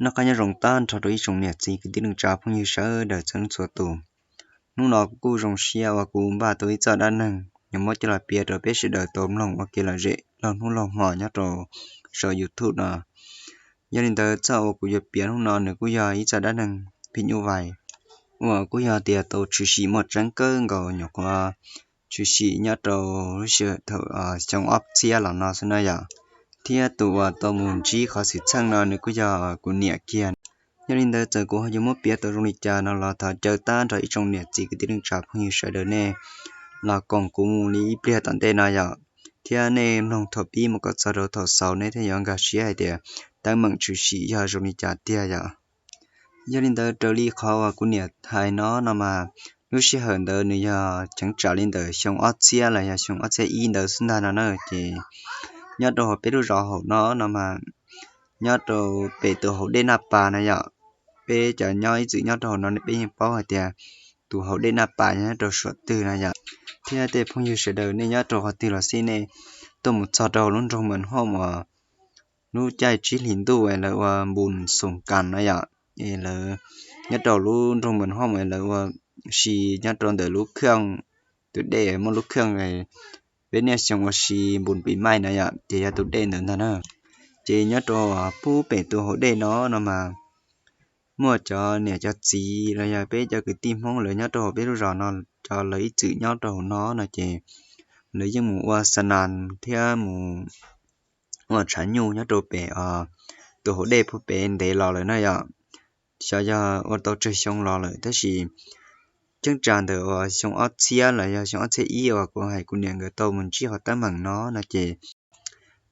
Noj qab nyob zoo tag nrho rau ib tsoom niam txiv kwv tij neej tsa phooj ywg sawv daws txhua leej txhua tus. Hnub no kuv kuj zoo siab uas kuv npaj tau ib txoj dab neeg yuav muab coj los piav rau peb sawv daws tau mloog ua kev lom zem laug hnub laug hmo nyob rau saum YouTube no. Yog li ntawd txoj uas kuv yuav piav hnub no nws kuj yog ib txoj dab neeg phim nyuj vais uas kuj yog tias tau tshwm sim muaj tseeb kawg nkaus nyuam qhuav tshwm sim nyob rau lub sij hawm thaum xyoo ob txhiab los no xwb na yom. Thiab tus uas tau mus ntsib qhov xwm txheej no nws kuj yog kuv niam kiag. Yog li ntawd txawm kuv ho yuav muab piav tau zoo li cas no los thov caw tag nrho ib tsoom niam txiv kwv tij neej tsa phooj ywg sawv daws nej los koom kuv mus li ib pliag tom ntej no yom, thiab nej mloog thaum pib mus kom txog rau thaum xaus nej thiaj yuav nkag siab hais tias teeb meem tshwm sim yog zoo li cas tiag yom. Yog li ntawd raws li qhov uas kuv niam hais no no mas lub sij hawm ntawd nws yog cheeb tsam li ntawm xyoo ob txhiab los yog xyoo ob txhiab ib ntawd xwb ntag no na. Ces nyob rau hauv peb lub zos hauv no no mas nyob rau pem tus hauv dej Naj Pas na yom. Peb cov nyob ib txwm nyob rau hauv no peb yeej paub hais tias tus hauv dej Naj Pas nyob rau suam twg na yom. Thiab tej phooj ywg sawv daws nej nyob rau qhov twg los xij nej tuaj mus txog rau lub nroog Mas Hom uas lub caij tsib hlis ntuj es lawv ua npus xoom kas na yom, es lawv nyob rau lub nroog Mas Hom es lawv ua si nyob rau ntawm lub khaj, tus dej muaj lub khaj, peb niaj xyoo ua si npus pis maij na yom, ces yog tus dej ntawd ntag na. Ces nyob rau pub pem tus hauv dej no no mas muaj cov niam cov txiv los yog peb cov kwv tij Hmoob lawv nyob rau hauv peb lub zos no, cov lawv ib txwm nyob rau hauv no no ces lawv yeej mus ua xa nas thiab mus ua tshav nyuj nyob rau pem tus hauv dej puag pem ntev los lawm na yom. Xyov yog ua tau tsawg xyoo los lawm tab sis cheeb tsam ntawm uas xyoo ob txhiab los yog xyoo ob txhiab ib uas kuv hais kuv niam nkawd tau mus ntsib qhov teeb meem no no ces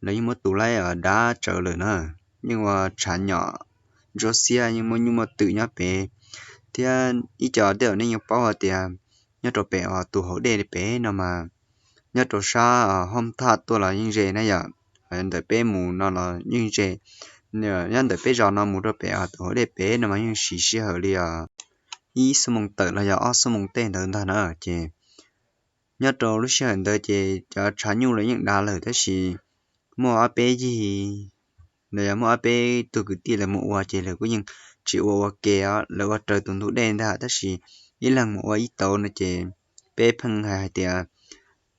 lawv yeej muab tus laib dav tsawv lawm na, yeej ua tshav nyom ntsuab xiab yeej muaj nyuj muaj twm nyob pem. Thiab ib co tej uas nej yeej paub hais tias nyob rau pem tus hauv dej pem no mas nyob rau sab Hoob Thaj tuaj los yeej ze na yom, ntawm peb mus no los yeej ze. Nyob ntawm peb zos no mus rau pem tus hauv dej pem no mas yeej siv sij hawm li ib xuab moos tawm los yog ob xuab moos tej ntawd ntag na. Ces nyob rau lub sij hawm ntawd ces cov tshav nyuj los yeej dav lawm tab sis muaj ob peb yig los yog muaj ob peb tug kwv tij lawv mus ua ces lawv kuj yeej tsis ua ua ke, lawv ua raws tus ntug dej ntag tab sis ib leeg mus ua ib tauv no ces peb pheej hais hais tias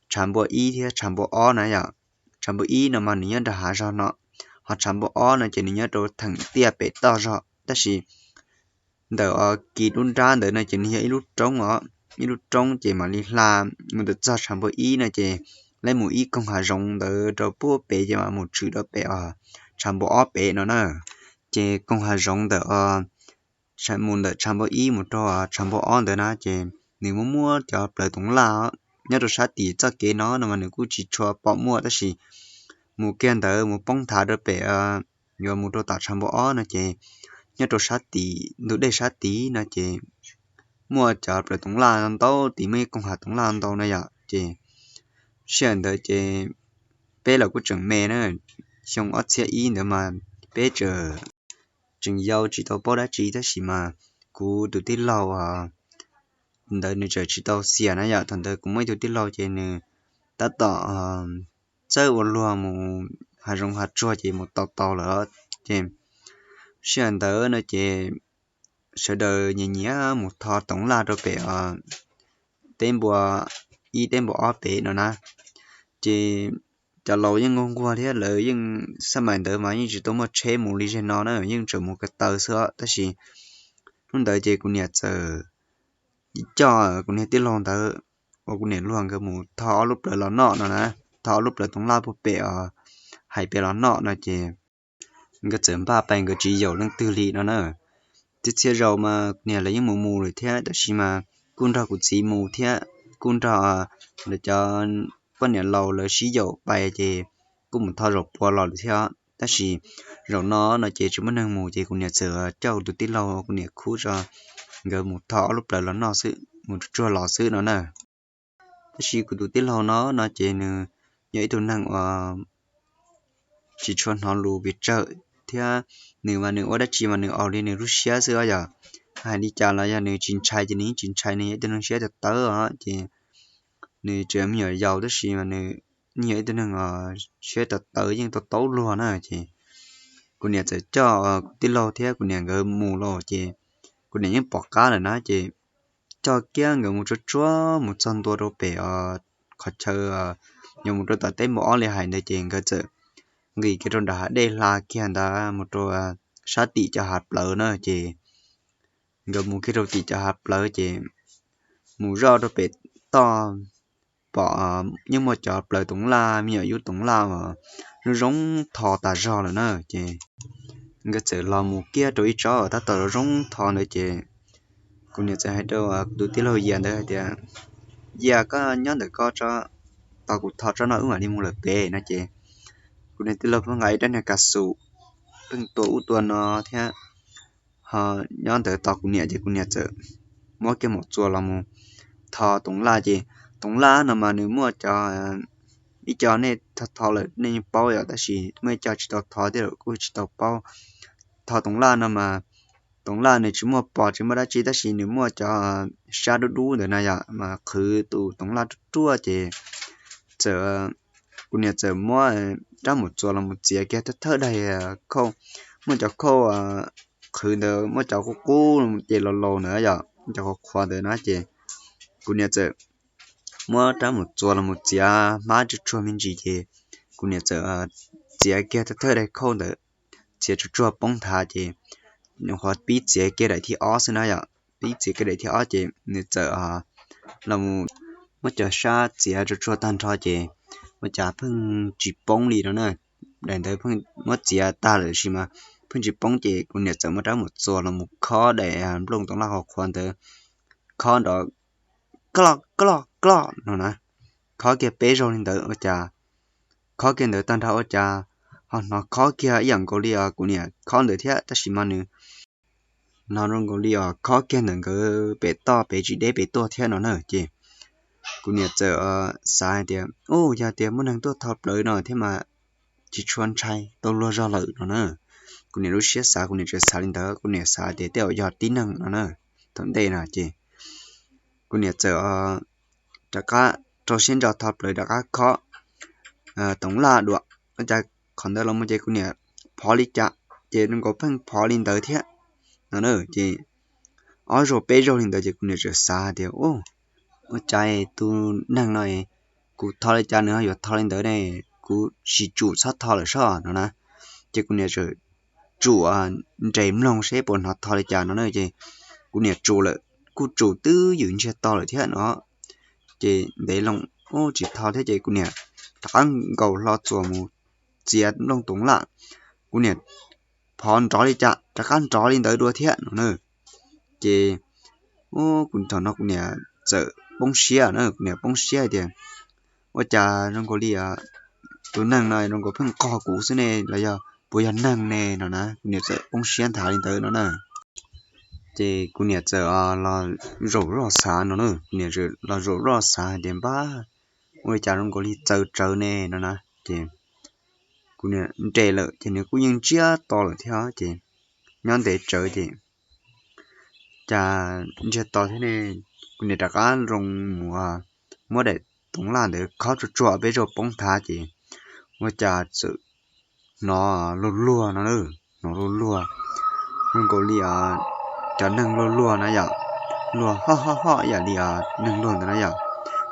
tshav npua ib thiab tshav npua ob na yom. Tshav npua ib no mas nws nyob rau hav zog no, ho tshav npua ob no ces nws nyob rau theem tiaj pem toj zog tab sis ntawm os kis lub nrab ntawd no ces nws yog ib lub roob os, ib lub roob ces mam li hla mus ntawm txog tshav npua ib no ces lawv mus ib koog hav zoov ntawd rau puag pem ces mam mus tshwm rau pem os tshav npua ob pem no na. Ces koog hav zoov ntawm os mus ntawm tshav npua ib mus rau tshav npua ob ntawd na ces nws muaj muab cov plawv toov laj nyob rau sab tim txoj kev no no mas nws kuj tsis tshua pom muaj tab sis mus kiag ntawd mus poob nthav rau pem yuav mus rau tom tshav npua ob no ces nyob rau sab tim ntug dej sab tid no ces muaj cov plawv toov laj ntau, tim muaj ib koog hav toov laj ntau na yom. Ces sij hawm ntawd ces peb los kuj tseem me na, xyoo ob txhiab ib ntawd mas peb tseem tseem yau tsis tau paub dab tsi tab sis mas kuv tus tij laug ntawd nws tseem tsis tau xiam na yom. Thaum ntawd kuv muaj ib tug tij laug ces nws tab tom txawj ua luag mus hav zoov hav tsuag ces mus tau tau lawm. Ces sij hawm ntawd no ces sawv daws nyias nyias mus tho toov laj rau pem teb npua ib teb npua ob pem no na. Ces cov laus yeej nquag nquag thiab lawv yeej xab mais ntawd mas yeej tsis tau muaj tsheb mus li zej no na, yeej tseem mus ko taw xwb tab sis hnub ntawd ces kuv niam txawm coj kuv niag tij laug ntawd uas kuv niam luag nkawd mus tho ob lub plawv los noj no na, tho ob lub plawv toov laj puag pem os hais pem los noj no ces nkawd txawm npaj pais nkawd tsis yaum leej twg li no na. Txhia txhia zaus mas kuv niam lawv yeej mus mus lawm thiab tab sis mas kuj nrog kuv txiv mus thiab kuj nrog lawv cov poj niam laus lawv sib yaum pais ces kuj mus tho zaum pua los lawm thiab. Tab sis zaum no no ces tsis muaj neeg mus ces kuv niam txawm coj kuv tus tij laug kuv niam khub tso nkawd mus tho ob lub plawv los noj xwb, mus tsuag los xwb no na. Tab sis kuv tus tij laug no no ces nws yog ib tug neeg uas tsis tshua hnov lus pes tsawg thiab nws mas nws ua dab tsi mas nws ua li nws lub siab xwb yom. Hais li cas los yog nws tsis ntshai ces nws yeej tsis ntshai, nws yog ib tug neeg siab tawv tawv os ces nws tseem me nyuam yaus tab sis mas nws yog ib tug neeg siab tawv tawv yeej tau taub luag na ces kuv niam txawm coj kuv tij laug thiab kuv niam nkawd mus los ces kuv niam yeej pom qab lawm na ces coj kiag nkawd mus tsuag tsuag mus txog ntua rau pem qhov chaw yuav mus rau tom teb npau ob li hais ntawd ces nkawd txawm nqis kiag rau nram hav dej hla kiag ntawd mus rau sab tim cov hav plawv na ces nkawd mus kiag rau tim cov hav plawv ces mus zoj rau pem toj pom yeej muaj cov plawv toov laj me nyuam yub toov laj uas zoo zoo tho tas zog lawm na ces nkawd txawm los mus kiag rau ib tsob tab tom zoo zoo tho ntawd ces kuv niam txawm hais rau kuv tus tij laug Yias ntawd hais tias, Yias, koj nyob ntawm ko tso, tos kuv tho tsob no wb mam li mus lawm pem no ces kuv niam tij laug pheej nqa ib rab niag kav xum pheej tua ub tua no thiab ho nyob ntawd tos kuv niam ces kuv niam txawm muab kiag maum txuas los mus tho toov laj ces toov laj no mas nws muaj cov, ib co nej tho tho lawm nej yeej paub yom tab sis muaj ib co tsis tau tho thiab lawm kuj tsis tau paub. Tho toov laj no mas toov laj nws tsis muaj pos tsis muaj dab tsi tab sis nws muaj cov sab dub dub ntawd na yom mas qhwv tus toov laj ruaj ruaj ces txawm, kuv niam txawm muab rab maum txuas los mus txiav kiag thawj thawj daim khauj, muaj cov khauj qhwv ntawd muaj cov qub qub ces laus laus ntawd yom, cov qhuav qhuav ntawd na ces kuv niam txawm muab rab maum txuas los mus txiav hmab tsuag tsuag me ntsis ces kuv niam txawm txiav kiag thawj thawj daim khauj ntawd, txiav tsuag tsuag poob nthav ces nws qhuav pib txiav kiag daim thib ob xwb na yom, pib txiav kiag daim thib ob ces nws txawm los mus muab cov sab txiav tsuag tsuag tag nrho ces ua cas pheej tsis poob li no na. Daim ntawd pheej muab txiav tag lawm sis mas pheej tsis poob ces kuv niam txawm muab rab maum txuas los mus khob daim nplooj toov laj qhuav qhuav ntawd, khob nrov kloj kloj kloj no na, khob kiag peb zaug li ntawd ua cas, khob kiag ntawd tag nrho ua cas ho hnov khob kiag ib yam nkaus li os kuv niam khob ntawd thiab tab sis mas nws hnov zoo nkaus li os khob kiag ntawm nkawd pem toj pem tsis deb pem tuaj thiab no na ces kuv niam txawm xav hais tias, u, yog tias muaj neeg tuaj tho plawv no thiab mas tsis tshua ntshai tau luag zog lawm no na. Kuv niam lub siab xav kuv niam tseem xav li ntawd, kuv niam xav tias tej zaum yog tib neeg no na. Thaum ntej no ces kuv niam txawm rov qab rau siab ntso tho plawv rov qab khob toov laj dua, ua cas qhov ntawd los mus ces kuv niam phov li cas ces zoo nkaus pheej phov li ntawd thiab no na ces ob zaug peb zaug li ntawd ces kuv niam txawm xav hais tias, u, ua cas tus neeg no kuv tho li cas nws ho yuav tho li ntawd ne, kuv sim tsum txhob tho lawm soj no na. Ces kuv niam txawm tsum nres mloog seb puas hnov tho li cas no na ces kuv niam tsum lawm kuj tsum twb ywm ntsiag to lawm thiab no ces ntev loo, u, tsis tho thiab ces kuv niam rov qab nkaus hlo txuas mus txiav nplooj toov laj, kuv niam phov nrov li cas rov qab nrov li ntawd dua thiab no na. Ces u, kuv thaum no kuv niam txawm poob siab na, kuv niam poob siab hais tias ua cas zoo nkaus li tus neeg no zoo nkaus pheej qog kuv xwb ne los yog puas yog neeg ne no na, kuv niam txawm poob siab nthav li ntawd no na. Ces kuv niam txawm los zaum zoj xav no na, kuv niam los zaum zoj xav hais tias npab, ua li cas zoo nkaus li txawv tsawv ne no na ces kuv niam nres lawm ces nws kuj yeej ntsiag to lawm thiab ces nyob ntev tsawv ces cas ntsiag to thiab ne, kuv niam rov qab zoo mus muab daim toov laj ntawd khob tsuag tsuag peb zaug poob nthav ces ua cas txawm hnov luag luag no na, hnov luag luag zoo nkaus li cov neeg luag luag na yom, luag hoj hoj hoj ib yam li neeg luag ntawd na yom,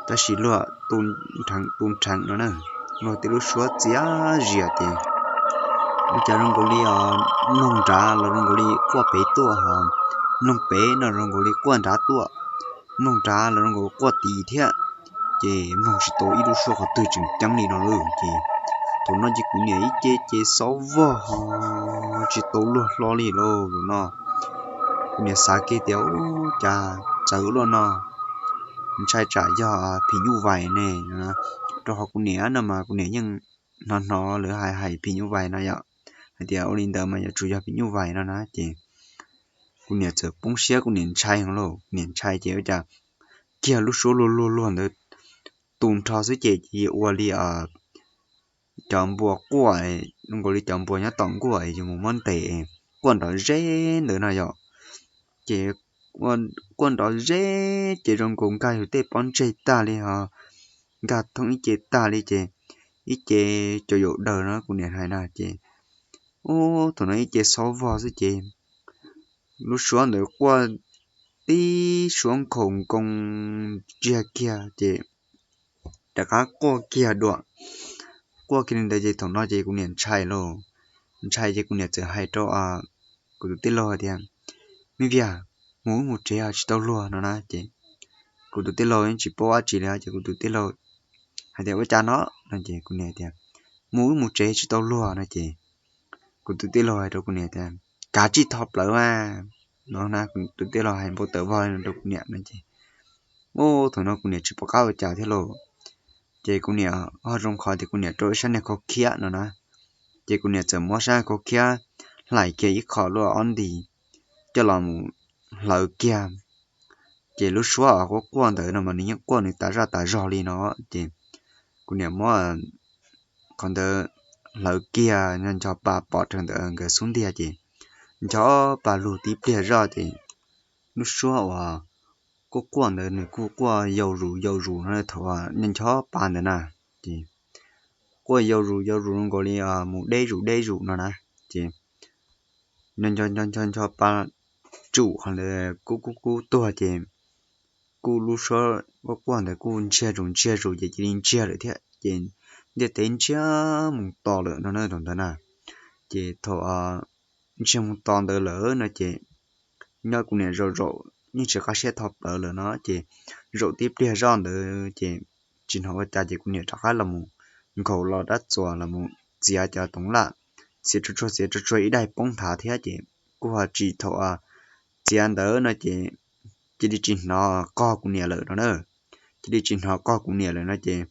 tab sis luag tu nrheev tu nrheev no na, luag tej lub suab txias zias ces ua cas zoo nkaus li mloog nrad los zoo nkaus li quaj pem tuaj ho mloog pem no zoo nkaus li quaj nrad tuaj, mloog nrad los zoo nkaus quaj tid thiab. Ces mloog tsis tau ib lub suab qhov twg tseem ceeb li no lauj. Ces thaum no ces kuv niam ib ce ces xob vog ho tsis tau luag hlo li lauj no. Kuv niam xav kiag tias, u, cas txawv luaj no, ntshai tsam yog phim nyuj vais ne. Rau qhov kuv niam no mas kuv niam yeej hnov hnov lawv hais hais phim nyuj vais no yom, hais tias ua li ntawd mas yuav tsum yog phim nyuj vais no na. Ces kuv niam txawm poob siab, kuv niam ntshai heev lauj, kuv niam ntshai ces ua cas kiag lub suab luag luag luag ntawd tu nrho xwb ces cia ua li cov npua quaj, zoo nkaus li cov npua nyob tom nkuaj yus mus muab ntes, quaj nrov zeb ntawd no yom. Ces quaj nrov zeb ces zoo nkaus nkag yus tej pob ntseg tag li ho nkag thoob ib ce tag li ces ib ce cov yaum daws no kuv niam hais na ces Ub, thaum no ib ce xaub vog xwb ces lub suab ntawd quaj tib suab nkhaus nkoos ntsiag kiag ces rov qab quaj kiag dua. Quaj kiag li ntawd ces thaum no ces kuv niam ntshai lauj. Ntshai ces kuv niam txawm hais rau kuv tus tij laug hais tias, Me Vias, mus wb mus tsev tsis tau luag no na ces kuv tus tij laug yeej tsis paub dab tsi li ces kuv tus tij laug hais tias, Ua cas no? No ces kuv niam tias, Mus wb mus tsev tsis tau luag no ces kuv tus tij laug hais rau kuv niam tias, Kav tsij tho plawv mas no na. Kuv tus tij laug hais npau taws vog rau kuv niam no ces, ub, thaum no kuv niam tsis pom qab ua cas thiab lauj. Ces kuv niam ho zoo qhov tias kuv niam rau ib sab niag khau khiab no na, ces kuv niam txawm muab sab khau khiab hlais kiag ib qho luaj ob nti coj los mus hlawv kiag. Ces lub suab uas quaj quaj ntawd no mas nws yeej quaj nws tas zaj tas zog li no ces kuv niam muab qhov ntawd hlawv kiag ncho ncho pa pom rau ntawm nkawd xub ntiag ces ncho pa lug tib pliag zoj ces lub suab uas quaj quaj ntawd nws kuj quaj yau zus yau zus no thaum ncho ncho pa ntawd na, ces quaj yau zus yau zus nkaus li mus deb zus deb zus no na, ces ncho ncho ncho ncho pa tsum qhov ntawd kub kub kub tuag ces kuj lub suab quaj quaj ntawd kuj ntsiag zus ntsiag zus ces cia li ntsiag lawm thiab ces ntiaj teb ntsiag mus to lawm no na thaum ntawd na. Ces thaum ntsiag mus to ntawd lawm no ces nyob kuv niam zaum zaum yeej tsis qab siab tho plawv lawm no ces zaum tib pliag zoj ntawd ces tsis hnov ua cas ces kuv niam rov qab los mus nkhaus los dab txuas los mus txiav cov toov laj, txiav tsuag tsuag txiav tsuag tsuag ib daig poob nthav thiab ces kuj ho tsis thaum txiav ntawd no ces cia li tsis hnov qog kuv niam lawm no na. Cia li tsis hnov qog kuv niam lawm no ces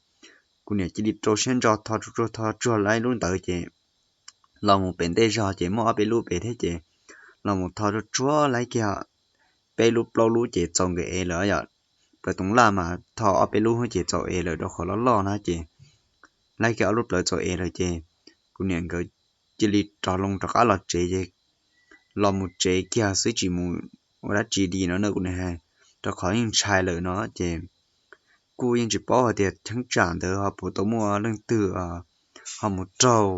kuv niam cia li rau siab ntso tho tsuag tsuag tho tsuag laib lub ntawd ces los mus pem ntej zog ces muaj ob peb lub pem thiab ces los mus tho tsuag tsuag laib kiag peb lub plaub lub ces txaus nkawd ev lawm yom. Plawv toov laj mas tho ob peb lub ces txaus ev lawm rau qhov loj loj na ces laib kiag ob lub plawv txaus ev lawm ces kuv niam nkawd cia li rov loo rov qab los tsev ces los mus tsev kiag xwb tsis mus ua dab tsi li no na kuv niam hais, rau qhov yeej ntshai lawm no ces kuj yeej tsis paub hais tias cheeb tsam ntawd ho puas tau muaj leej twg ho mus raug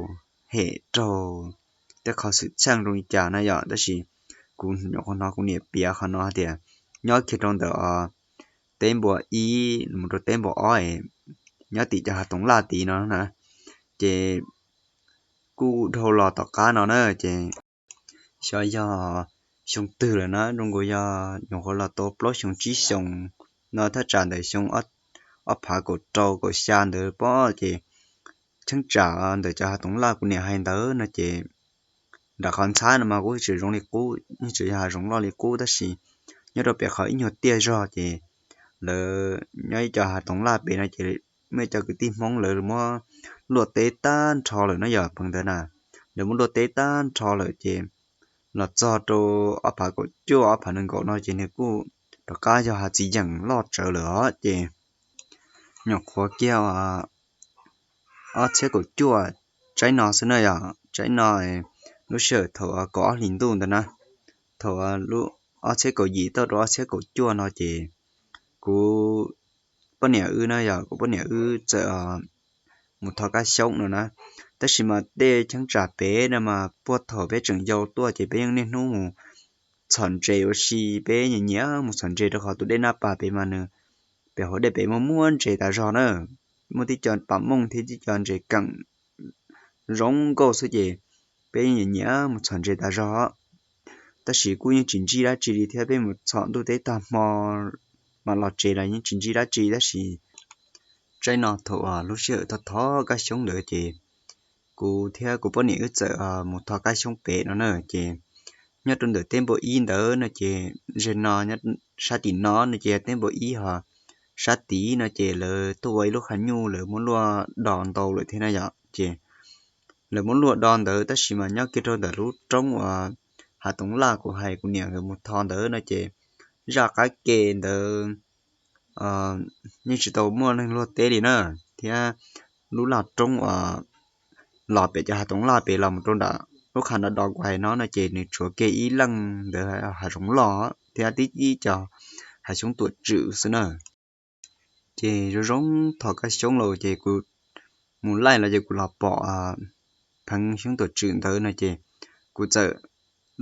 hem raug tej qhov xwm txheej zoo li cas na yom. Tab sis kuv nyuam qhuav hnov kuv niam piav qhov no hais tias nyob kiag rau ntawm teb npua ib mus rau teb npua ob es nyob tim cov hav toov laj tid no na, ces kuj dhau los tom qab no na ces xyov yog xyoo twg lawm na, zoo nkaus yog nyuam qhuav los tau plaub xyoo tsib xyoo no thaj tsam ntawm xyoo ob phav kaum rau kaum xya ntawd pob ces cheeb tsam ntawm cov hav toov laj kuv niam hais ntawd no ces nram qhov ntxhab no mas kuj tseem zoo li qub, yeej tseem yog hav zoov loj li qub tab sis nyob rau pem qhov ib nyuag tiaj zog ces lawv nyob ib co hav toov laj pem no ces muaj ib co kwv tij Hmoob lawv muab luaj teb tag nrho lawm no yog pheej ntawd na, lawv muab luaj teb tag nrho lawm ces los txog rau ob phav kaum cuaj ob phav nees nkaum no ces nws kuj rov qab yog hav txiv yeem loj tsawv lawm os ces nyuam qhuav kiag ob txhiab kaum cuaj tsaib no xwb na yog tsaib no lub sij hawm thaum kaum ob hlis ntuj ntawd na, thaum ob txhiab kaum yim tau rau ob txhiab kaum cuaj no ces kuv poj niam wb na yog kuv poj niam wb txawm mus tho kab xyoob no na, tab sis mas tej cheeb tsam pem no mas puag thaum peb tseem yau tuaj ces peb yeej niaj hnub mus txhom ntses ua si, peb nyiam nyiam mus txhom ntses rau qhov tus dej Nab Pas pem mas nws pem hauv dej pem muaj muab ntses tas zog na, muaj tib co pam mooj thiab tib co ntses keem zoo nkauj xwb ces peb yeej nyiam nyiam mus txhom ntses tas zog. Tab sis kuj yeej tsis ntsib dab tsi li thiab peb mus txhom ntuj teb tag hmo mas los tsev los yeej tsis ntsib dab tsi tab sis tsaib no thaum lub sij hawm tho thov kab xyoob ntawd ces kuv thiab kuv poj niam wb txawm mus tho kab xyoob pem no na ces nyob rau ntawm teb npua ib ntawd no ces ze no sab tim no no ces teb npua ib ho sab tid no ces lawv tuaj ua ib lub qhov nyuj lawv muab luaj do ntau lawm thiab na yom ces lawv muab luaj do ntawd tab sis mas nyob kiag rau ntawm lub roob uas hav toov laj kuv hais kuv niam nkawd mus tho ntawd no ces zaj qab ke ntawd yeej tsis tau muaj neeg luaj teb li na thiab lub laj roob uas los pem cov hav toov laj pem los mus rau nram lub qhov no do kuv hais no no ces nws tshuav kiag ib leej ntawd hav zoov loj thiab tib ib co hav xyoob tuam tswm xwb na ces zoo zoo tho kab xyoob los ces kuv mus laij los ces kuv los pom dheev xyoob tuam tswm ntawd no ces kuv txawm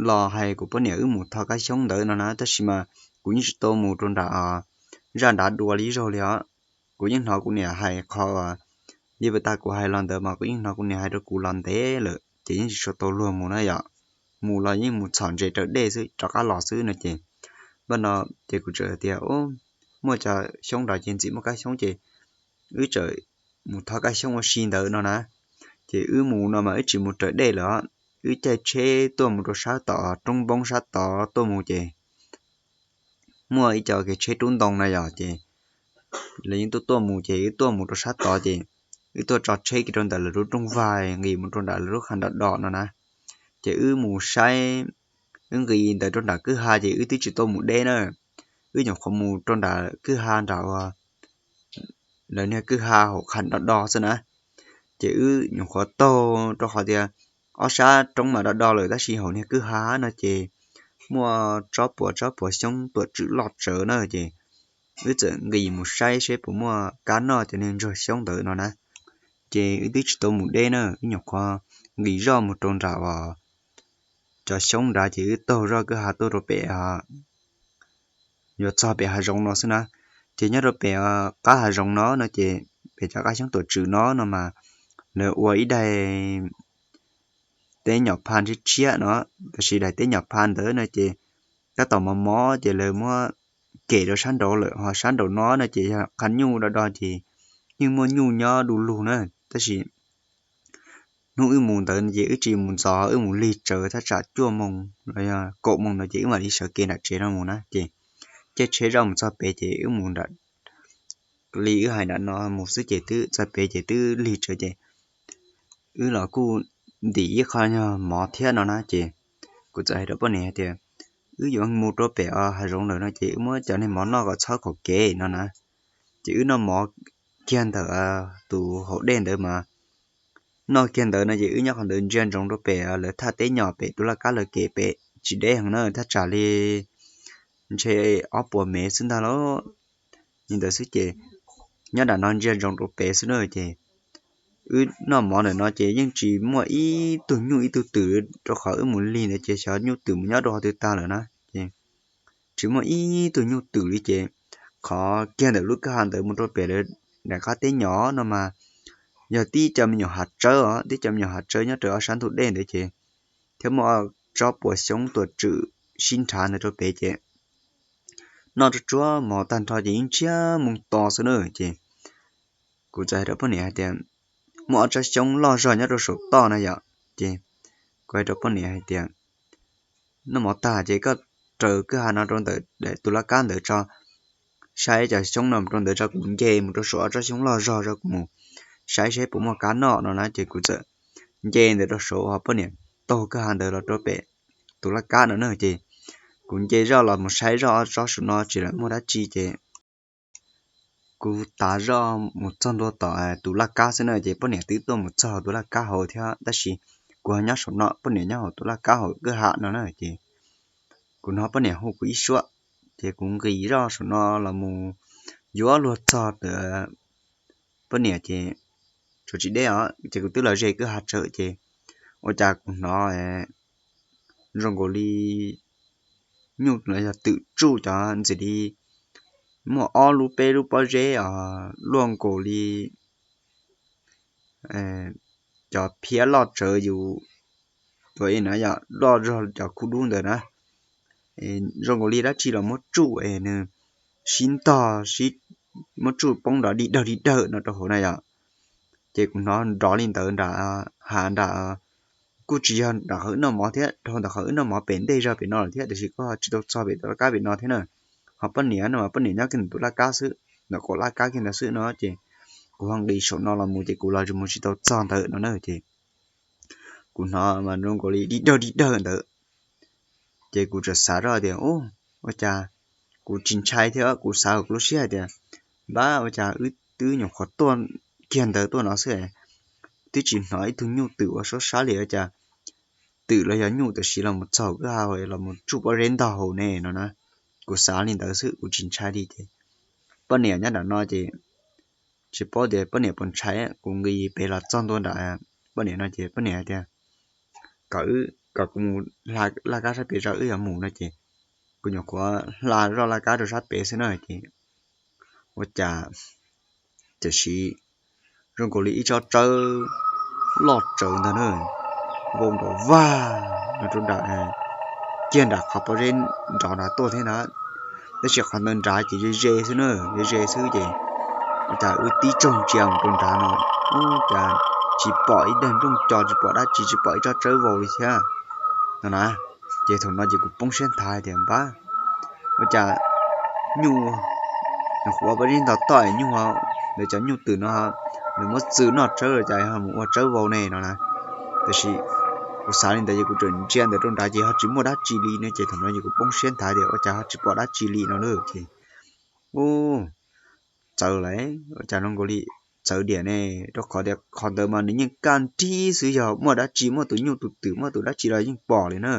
los hais kuv poj niam wb mus tho kab xyoob ntawd no na, tab sis mas kuv yeej tsis tau mus rau nram zaj nrad dua li zaug li os. Kuv yeej hnov kuv niam hais qhov, li pas tas kuv hais los ntawd mas kuv yeej hnov kuv niam hais rau kuv los ntev lawm ces yeej tsis tshua tau luag mus na yom. Mus los yeej mus txhom ntses raws dej xwb rov qab los xwb no ces, npaj no ces kuv txawm tias, muaj cov xyoob nrad ces ntxim muaj kab xyoob ces wb txawm mus tho kab xyoob ua si ntawd no na. Ces wb mus no mas wb tsis mus raws dej lawm, wb caij tsheb tuaj mus rau sab tom roob npoob sab tod tuaj mus ces muaj ib co kev tsheb rub ntoo na yom, ces lawv yeej tuaj tuaj mus ces wb tuaj mus rau sab tod ces wb tuaj tso tsheb kiag rau ntawm lawv lub rooj vag nqis mus rau nram lawv lub qha nrov do no na. Ces wb mus saib, wb nqis ntawd rau nram kwj ha ces wb twb tsis tau mus deb na, wb nyuam qhuav mus rau nram kwj ha nram uas lawv niag kwj ha hauv qha nrov do xwb na. Ces wb nyuam qhuav taug rau qhov tias ob sab roob mas do do lawm tab sis hauv niag kwj ha no ces muaj tsob puas tsob puas xyoob tuam tswm loj tsawv na ces wb txawm nqis mus saib seb puas muaj kab noj cov niag ntsuag xyoob ntawd no na. Ces wb twb tsis tau mus deb na, wb nyuam qhuav nqis zoj mus rau nram uas cov xyoob nrad ces wb taug zoj kwj ha tuaj rau pem yuav txog pem hav zoov no xwb na. Ces nyob rau pem qab hav zoov no no ces pem cov qab xyoob tuam tswm no no mas lawv ua ib daim teb nyom pha tshiab tshiab no, tab sis daim teb nyom pha ntawd no ces tab tom mos mos ces lawv muab kem rau sab nraud lawm, ho sab nraum no no ces yog qhov nyuj do do ces yeej muaj nyuj nyob du lug na. Tab sis hnub wb mus ntawd ces wb tsis mus ntxov, wb mus lig tsawv thaj tsam cuaj moos los yog kaum moos ntawd ces wb mam li sawv kev nram tsev no mus na. Ces caij tsheb zoj mus txog pem ces wb mus nram, li wb hais nram no mus xwb ces twb txog pem ces twb lig tsawv ces wb los kuj ntim ib qho nyuag mov thiab no na. Ces kuv txawm hais rau poj niam hais tias, wb yuav mus rau pem hav zoov lawm no ces wb muab cov niag mov noj kom txhob khaum kev no na. Ces wb noj mov kiag ntawm tus hauv dej ntawd mas noj kiag ntawd no ces wb nyob qhov ntawd ntsia ntsoov rau pem lawv thaj teb nyom pem tus laj kab lawv kev pem tsis deb heev na, thaj tsam li ntshe ob puas mev xwb ntag lauj. Li ntawd xwb ces nyob nram no ntsia ntsoov rau pem xwb na ces wb noj mov ntawm no ces yeej tsis muaj ib tug nyuj ib tug twm, rau qhov wb mus lig ntawd ces xyov nyuj twm mus nyob rau qhov twg tag lawm na ces tsis muaj ib tug nyuj twm li ces qhov kiag ntawm lub kwj ha ntawd mus rau pem lawv daim qab teb nyom no mas yog tib co me nyuam hav tsawb os, tib co me nyuam hav tsawb nyob rau ob sab ntug dej ntawd ces thiab muaj tsob puas xyoob tuam tswm sib nrhav ntawd rau pem ces noj tsuag tsuag mov tag nrho ces yeej ntsiag moo to xwb na ces kuv txawm hais rau poj niam hais tias, muaj ob tsob xyoob loj zog nyob rau saum toj na yom. Ces kuv hais rau poj niam hais tias, noj mov tag ces koj raws kwj ha no rau ntawm tus laj kab ntawd tso, saib cov xyoob no mus rau ntawd tso, kuv nce mus rau saum ob tsob xyoob loj zog tso, kuv mus saib seb puas muaj kab noj no na. Ces kuv txawm nce ntawd rau saum, ho poj niam taug kwj ha ntawd los rau pem tus laj kab no na. Ces kuv nce zoj los mus saib zoj ob tsob saum no tsis lam muaj dab tsi ces kuv tav zoj mus txog ntua tom tus laj kab xwb na ces poj niam twb tuaj mus txog tus laj kab hauv thiab tab sis kuv ho nyob saum no, poj niam nyob hauv tus laj kab hauv kwj ha no na. Ces kuv hnov poj niam hu kuv ib suab ces kuv nqis zoj saum no los mus yuav luag txog ntawm poj niam ces tsuas tsis deb os, ces kuv twb los ze kwj ha tsawv ces ua cas kuv hnov zoo nkaus li nyuj los yog twm tsuj cov ntxim li muaj ob lub peb lub pob zeb os, luaj nkaus li cov phiab loj tsawv yus tua no yom, loj zog cov khub dub ntawd na. Zoo nkaus li dab tsi los muab tsuj es nws sib ntog sib muab tsuj poob nrov dig dawg dig dawg no rau hauv na yom. Ces kuv hnov nrov li ntawd nram hav nram, kuj tsis yog nram qhov wb noj mov thiab, dhau ntawm qhov wb noj mov pem ntej zog pem no lawm thiab, tiam sis kuj tsis tau txog pem tus laj kab pem no thiab na. Ho poj niam no mas poj niam nyob kiag ntawm tus laj kab xwb, ntawm kaum laj kab kiag ntawd xwb no ces kuv ho nqis saum no los mus ces kuv los mus tsis tau txog ntawd no na ces kuv hnov mas zoo nkaus li dig dawg dig dawg ntawd. Ces kuv txawm xav zoj tias, ua cas kuv tsis ntshai thiab, kuv xav hauv kuv lub siab hais tias, npab ua cas wb twb nyuam qhuav tuaj kiag ntawd tuaj no xwb, twb tsis hnov ib tug nyuj twm ua suab sab li, ua cas twm los yog nyuj tam sim los mus txog kwj ha los mus tsuj pob zeb ntog hauv ne no na. Kuv xav li ntawd xwb, kuv tsis ntshai li ces poj niam nyob nram no ces tsis paub tias poj niam puas ntshai, kuv nqis pem los txog ntua nram poj niam no ces poj niam hais tias kom wb, kom kuv mus hla laj kab sab pem zog wb yuav mus no ces kuv nyuam qhuav hla zoj laj kab rau sab pem xwb na ces ua cas tam sim zoo nkaus li ib tsob tsawb loj tsawv ntag na, vau nrov vag no rau nram, kiag nram qhov pob zeb nrov nrad tuaj thiab na. Tab sis qhov ntawd nrad ces ze ze xwb na, ze ze xwb ces ua cas wb tib tsoog ntsia mus rau nrad no, ua cas tsis pom ib daim nplooj co, tsis pom dab tsi, tsis pom ib tsob tsawb vau li thiab no na. Ces thaum no ces kuv poob siab nthav tias npab, ua cas nyuj, nyuam qhuav pob zeb nrov toj nyuj, ntawd cov nyuj twm no nws muab txwm noj tsawb los cas ho mus ua tsawb vau ne no na. Tiam sis kuv xav li ntawd ces kuv tseem ntsia ntawd rau nrad ces ho tsis muaj dab tsi li no ces thaum no ces kuv poob siab nthav tias ua cas ho tsis pom dab tsi li no na ces, u, txawv lawm, ua cas zoo nkaus li txawv diam ne, rau qhov tias qhov ntawd mas nws yeej kaj nrig xwb, yog muaj dab tsi, muaj tus nyuj tus twm, muaj tus dab tsi los yeej pom li na.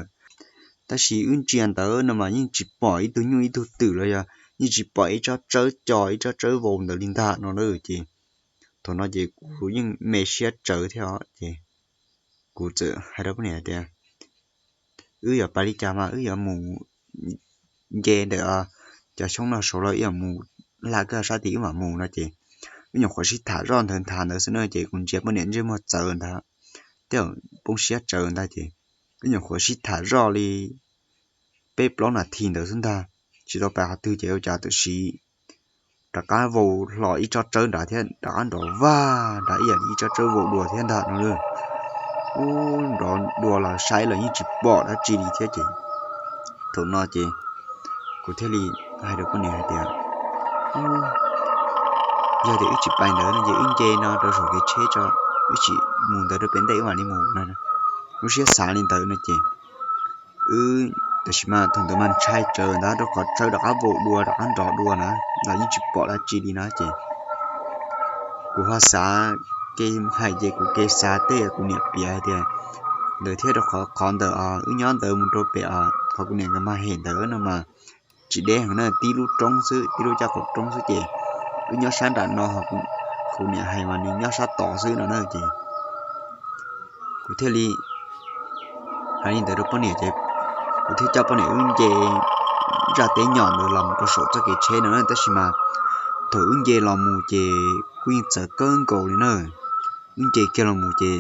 Tab sis wb ntsia ntawd no mas yeej tsis pom ib tug nyuj ib tug twm los yog yeej tsis pom ib tsob tsawb co, ib tsob tsawb vau ntawd li ntag no na ces thaum no ces kuv yeej me siab tsawv thiab os ces kuv txawm hais rau poj niam hais tias wb yuav pais li cas mas wb yuav mus nce ntawm cov xyoob no saud los wb yuav mus hla kab sab tid wb mam mus no ces wb nyuam qhuav sib tham zoj ntawd nthav ntawd xwb na ces kuv ntsia poj niam ntsej muag txawv ntag, tej zaum poob siab tsawv ntag ces wb nyuam qhuav sib tham zoj li peb plaub nas this ntawd xwb ntag, tsis tau pais qhov twg ces ua cas tam sim rov qab vau hlo ib tsob tsawb nrad thiab rov qab nrov vag nrad ib yam li ib tsob tsawb vau dua thiab ntag no. U, nrov dua los saib los yeej tsis pom dab tsi li thiab ces thaum no ces kuv thiaj li hais rau poj niam hais tias yog tias wb tsis pais ntawd no ces wb nce no rau saum kev tsheb tso, wb tsis mus ntawd rau pem ntej wb mam li mus no. Lub siab xav li ntawd no ces wb, tab sis mas thaum ntawd mas ntshai tsawv ntag rau qhov tsawb rov qab vau dua rov qab nrov dua na, los yeej tsis pom dab tsi li na ces kuv ho xav, kev hais ces kuv kev xav tej kuv niam piav hais tias ntawd thiab rau qhov qhov ntawd os wb nyob ntawd mus rau pem os qhov kuv niam nkawd mas hem ntawd no mas tsis deb heev na, tib lub roob xwb, tib lub caj qaum roob xwb ces wb nyob sab nram no, kuv niam hais mas nws nyob sab tod xwb no na ces kuv thiaj li hais li ntawd rau poj niam ces kuv thiaj coj poj niam wb nce zaj teb nyom ntawd los mus rau saum txoj kev tsheb no na. Tab sis mas thaum wb nce los mus ces kuj yeej txawv kawg nkaus li na. Wb nce kiag los mus ces,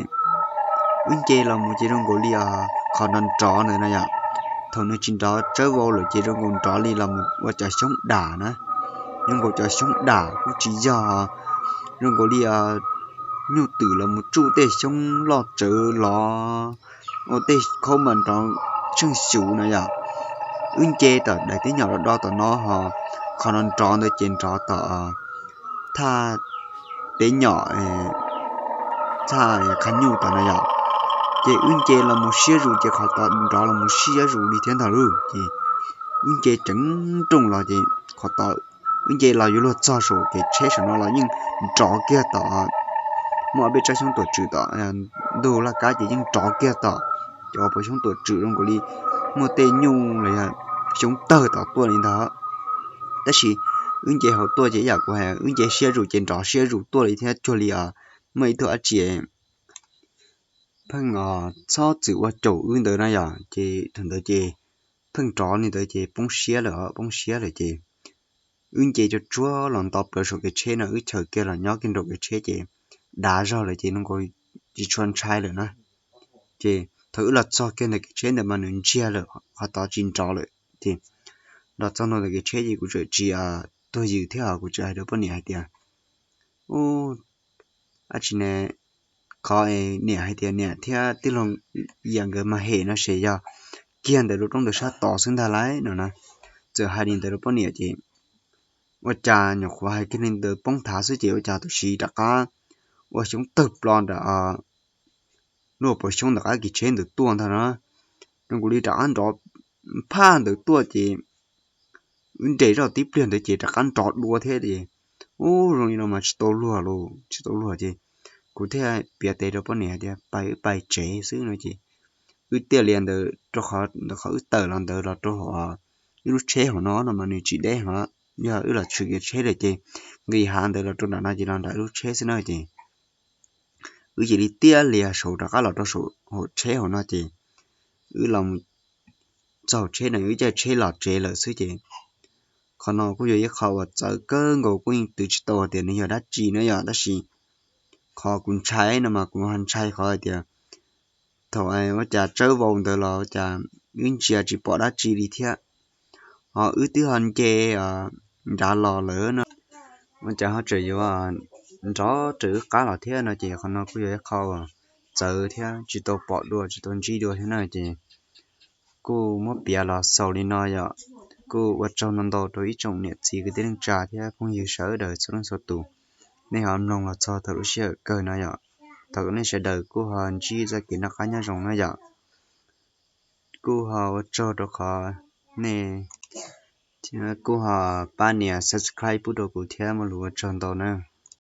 wb nce los mus ces zoo nkaus li qhov nrov nrov ntawd na yom, thaum nws tsis nrov tsawb vau lawm ces zoo nkaus nrov li los mus ua cov xyoob dam na, zoo nkaus cov xyoob dam kuj tsis yog, zoo nkaus li nyuj twm los mus tsuj tej xyoob loj tsawv los ua tej khaub mas nrov tsheej xyuv na yom. Wb nce tom daim teb nyom do do tom no ho qhov nrov nrov ntawd ces nrov tom thaj teb nyom, thaj qhab nyuj tom no yom. Ces wb nce los mus siab zus ces qhov tod nrov los mus siab zus li thiab ntag lauj. Ces wb nce ceev nrooj los ces qhov tod wb nce los yuav luag txog saum kev tsheb saum no los yeej nrov kiag tom, muaj ob peb tsob xyoob tuam tswm tom ntug laj kab ces yeej nrov kiag tom cov pos xyoob tuam tswm zoo nkaus li muaj tej nyuj los yog xyoob tawg tom tuaj li ntag. Tab sis wb nce hauv tuaj ces ib yam kuv hais wb nce siab zus ces nrov siab zus tuaj li thiab cuag li muaj ib tug dab tsi pheej txhob txwm ua caum wb ntawd na yom. Ces thaum ntawd ces pheej nrov li ntawd ces poob siab lawm, poob siab lawm ces wb nce tsuag tsuag los nto plaws saum kev tsheb no, wb chaws kiag los nyob kiag nraum kev tsheb ces dav zog lawm ces zoo nkaus tsis tshua ntshai lawm na. Ces thaum wb los txog kiag ntawm kev tsheb ntawd mas nws ntsiag lawm, qhov tod tsis nrov lawm ces los txog ntua ntawm kev tsheb ces kuv txawm tsis tuag yws thiab, kuv txawm hais rau poj niam hais tias, u, dab tsi ne, qhov niam hais tias niam thiab tij laug Yias nkawd mas hem no ces yog kiag ntawm lub roob ntawd sab tod xwb ntag lauj no na. Txawm hais li ntawd rau poj niam ces ua cas nyuam qhuav hais kiag li ntawd poob nthav xwb ces ua cas tam sim rov qab ua xyoob tawg plo nram lub pos xyoob ntawm qab kev tsheb ntawd tuaj ntag na. Zoo nkaus li rov qab nrov phaj ntawd tuaj ces wb nres zoj tib pliag ntawd ces rov qab nrov dua thiab ces, u, zoo li no mas tsis tau luag lauj, tsis tau luag ces kuv thiaj piav tes rau poj niam hais tias pais wb pais tsev xwb no ces wb tiaj li ntawd rau qhov ntawd qhov wb tawm los ntawd los rau hauv ib lub tsheb hauv no no mas nws tsis deb heev, yog wb los tshwm kev tsheb lawm ces nqis hav ntawd los rau nram no ces los nram wb lub tsheb xwb na ces Wb cia li tiab lias saum rov qab los rau saum hauv tsheb hauv no ces wb los txog tsheb no wb caij tsheb los tsev lawm xwb ces qhov no kuj yog ib qho uas txawv kawg nkaus, kuj yeej twv tsis tau tias nws yog dab tsi na yom, tab sis qhov kuv ntshai no mas kuv ho ntshai qhov hais tias thaum ua cas tsawb vau ntawd los ua cas wb ntsia tsis pom dab tsi li thiab, ho wb twb ho nce nrad los lawm no ua cas ho tseem yuav nrov raws wb qab los thiab no ces qhov no kuj yog ib qho uas txawv thiab tsis tau pom dua tsis tau ntsib dua thiab na ces kuj muab piav los xaus li no yom. Kuj ua tsaug ntau ntau rau ib tsoom niam txiv kwv tij neej tsa thiab phooj ywg sawv daws txhua leej txhua tus, nej ho mloog los txog thaum lub sij hawm kawg no yom. Thov kom nej sawv daws kuj ho ntsib txoj kev noj qab nyob zoo na yom. Kuj ho ua tsaug rau qhov nej kuj ho pab nias subscribe pub rau kuv thiab, muaj lus ua tsaug ntau na.